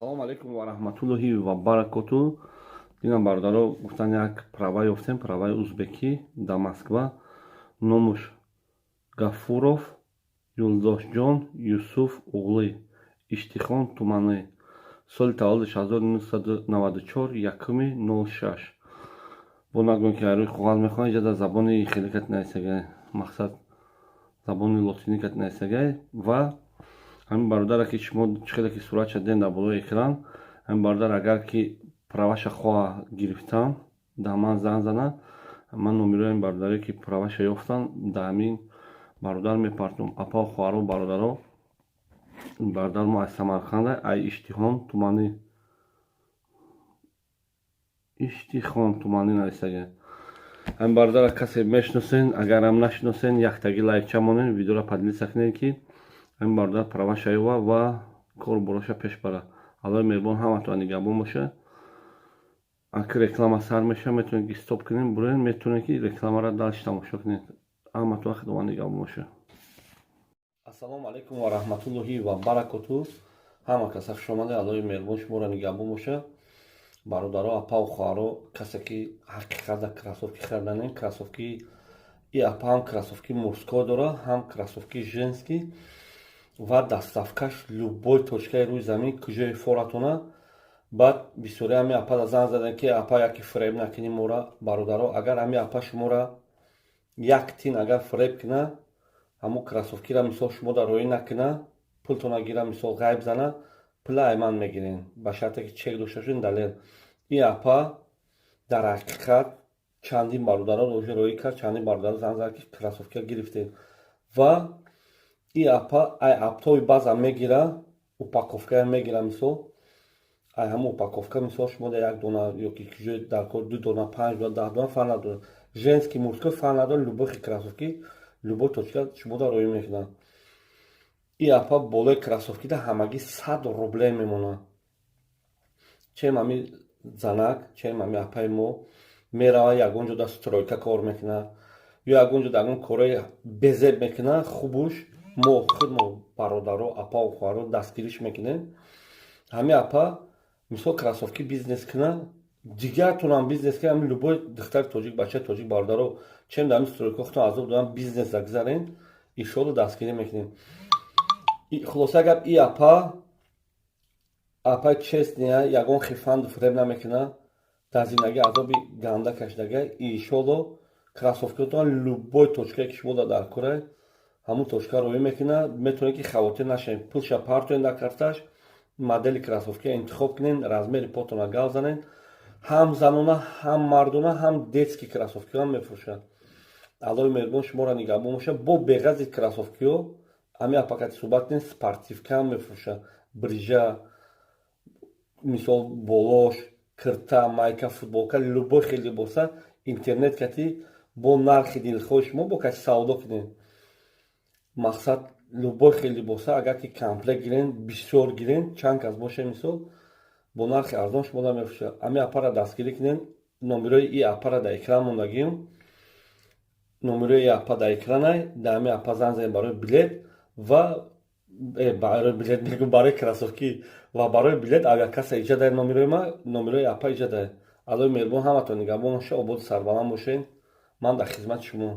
Салому алейкум ва раҳматуллоҳи ва баракоту. Динам, бародаро, гуфтан, як права ёфтем, праваи узбекӣ дар Москва. Номуш Гафуров Юлдошҷон Юсуф Уғлӣ, Иштихон туманӣ, соли таваллудаш 1994, 1-06. Бо нагӯем, ки рӯи коғаз мехонад, иҷа дар забони хеле кати нависагай, мақсад, забони лотинӣ кати нависагай. Ва ҳамин бародаре, ки шумо чӣ хеле ки суратша дидем дар болои экран, ҳамин бародар, агар ки праваша хоҳа гирифтан, дар ман занг зана. Ман номерои ҳамин бародаре, ки праваша ёфтан, дар ҳамин бародар мепартом. Апа, хоҳаро, бародаро, бародар мо аз Самарқанда, ай Иштиҳон туманӣ, Иштихон туманӣ нависагай. Ҳамин бародара касе мешиносен, агарам нашиносен, яктаги лайкча монен, видеоро поделиться кунед, ки ҳамин бародар праваша ёва ва кору бороша пеш бара. Аллоҳи меҳрубон ҳаматон нигаҳбон боша. Аки реклама сар мешава, метавонед, ки стоп кунед, бурен, метавонед, ки рекламаро дальше тамошо кунед. Ҳаматон Худованд нигаҳбон боша. Ассалому алайкум ва раҳматуллоҳи ва баракоту. Ҳама каса хушомадед. Аллоҳи меҳрубон шуморо нигаҳбон боша. Бародаро, апаву хоҳаро, касе ки ҳақиқата кроссовки хариданем, кроссовки и апа ҳам кроссовки мужской дора, ҳам кроссовки женский ва доставкаш любой точкаи рӯи замин, куҷои форатона. Баъд бисёри ҳами апада занг задем, ки апа, яки фиреб накунӣ мора. Бародаро, агар ҳами апа шумора як тин агар фиреб куна, ҳамун кроссовкира, мисол, шумо дар роӣ накуна, пултона гира, мисол, ғайб зана, пула айман мегирен, ба шарте ки чек дошта бошен, далел. И апа дар ҳақиқат чандин бародаро уже роӣ кард, чандин бародаро занг зад, ки кроссовкира гирифтем. Ва и апа ай оптовый база мегира, упаковкая мегира, мисол, ай ҳама упаковка, мисол, шумо як дона ёки куҷои дар кор ду дона, панҷ дона, 10 дона, фарқ надорад, женский, мужской, фарқ надорад, любой кроссовки любой точка шумо дар роӣ мекунад. И апа болои кроссовкида ҳамагӣ 100 рубле мемонад. Чем ҳами занак, чем ҳами апаи мо мерава, ягон ҷо дар стройка кор мекунад ё ягон ҷо ягон корои безеб мекунад. Хубуш, мо худ мо, бародаро, апаву хоҳаро, дастгириш мекунем. Ҳами апа, мисол, кроссовки бизнес кунад, дигартонам бизнес кунад. Ҳами любой духтари тоҷик, бачаи тоҷик, бародаро, чем дар ҳами стройка худтон азоб додан, бизнес гузарен, иншоалло, дастгирӣ мекунем. Хулоса гап, и апа апаи честный, ягон хифанду фиреб намекунад, дар зиндагӣ азоби ганда кашидага. Иншоалло, кроссовкиотон любой точкае ки шумо дар кора, ҳамун точка роӣ мекунад. Метавонед, ки хавотир нашавед, пулша партоен дар карташ, модели кроссовка интихоб кунед, размери потона гав занед. Ҳам занона, ҳам мардона, ҳам детский кроссовкиҳо мефурӯшад. Аллоҳи меҳрубон шуморо нигаҳбон бошад. Бо беғази кроссовкиҳо ҳами апакати суҳбат кунед, спортивка ҳам мефурӯшад, брижа, мисол, болош, кирта, майка, футболка, любой хел либоса интернет кати бо нархи дилхоҳи шумо бо каси савдо кунед. Мақсад, любой хел либоса, агар ки комплект гирен, бисёр гирен, чанд кас боше, мисол, бо нархи арзон шумо мефурӯшад. Ҳами апара дастгирӣ кунед. Номерои и апара дар экран мондагием, номерои и апа дар экранай. Дар ҳами апа занг занед барои билет ва барои билет мегӯм, барои кроссовки ва барои билет авиакасса иҷа дар номерои ма, номерои апа иҷа дар. Аллоҳи меҳрубон ҳаматон нигаҳбон боша, ободу сарбаланд бошед. Ман дар хизмати шумо.